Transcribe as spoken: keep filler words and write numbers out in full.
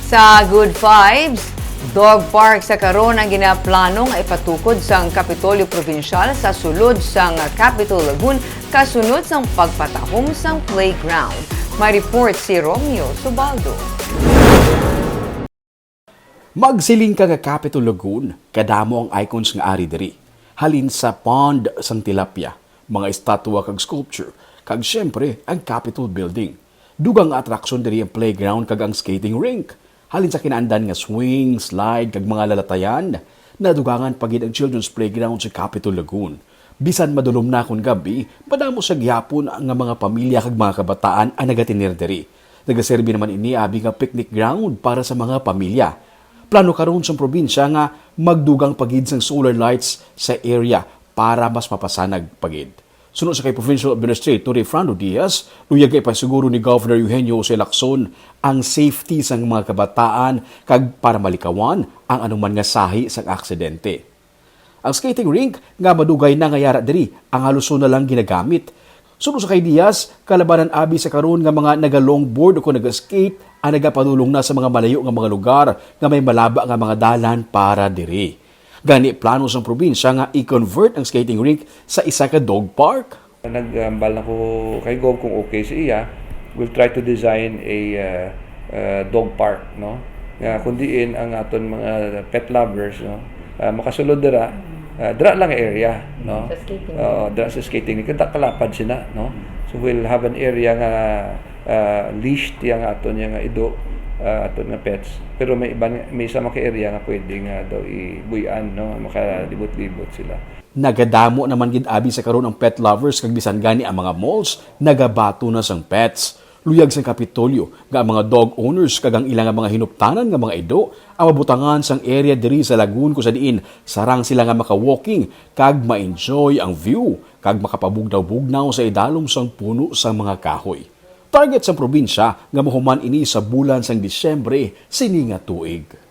Sa Good Vibes, dog park sa karon ang ginaplano nga ipatukod sang Kapitolyo Probinsyal sa sulod sang Capitol Lagoon kasunod sang pagpatahom sang playground. May report si Romeo Subaldo. Magsiling ka nga Capitol Lagoon, kadamo ang icons nga ari diri. Halin sa pond sang tilapia, mga estatwa kag sculpture, kag siyempre ang Capitol Building. Dugang nga atraksyon diri ang playground kag ang skating rink. Halin sa kinaandan nga swing, slide, kag mga lalatayan, nadugangan pa gid ang children's playground sa Capitol Lagoon. Bisan madulom na kon gab-i, madamo sa gihapon nga mga pamilya kag mga kabataan ang nagatener diri. Nagaserbi naman ini abi nga picnic ground para sa mga pamilya. Plano karon sang probinsya nga magdugang pa gid sang solar lights sa area para mas mapasanag pa gid. Suno sa kay Provincial Administrator Efrando Diaz, luyag nga ipasiguro ni Governor Eugenio Jose Lacson ang safety sang mga kabataan kag para malikawan ang anuman nga sahi sang aksidente. Ang skating rink nga madugay na nga yara diri ang haluson na lang ginagamit. Suno sa kay Diaz, kalabanan abi sa karon nga mga naga-longboard o kon naga-skate ang nagapadulong na sa mga malayo nga mga lugar nga may malaba nga mga dalan para diri. Gani, plano sang probinsya nga i-convert ang skating rink sa isa ka dog park. Naghambal na ko kay Gov kung okay sa iya, we'll try to design a uh, uh, dog park, no? Nga kung diin ang aton mga pet lovers, no? Uh, makasulod dira, uh, dira lang nga area, no? Sa skating. Oo, dira sa skating rink. Kada kalapad sila, no? So we'll have an area nga uh, leashed yang aton yang ido, uh, aton nga pets. Pero may iban, may isa man ka area nga pwede nga daw ibuy-an, no? Makalibot-libot sila. Nagadamo naman gid abi sa karon ang pet lovers kag bisan gani ang mga malls nagabato na sang pets. Luyag sang Kapitolyo nga ang mga dog owners kag ang ila nga mga hinuptanan nga mga ido ang mabutangan sang area diri sa Lagoon, kung sa diin sarang sila nga maka-walking kag ma-enjoy ang view kag makapabugnaw-bugnaw sa idalom sang puno sang mga kahoy. Target sang probinsya nga mahuman ini sa bulan sang Disyembre sini nga tuig.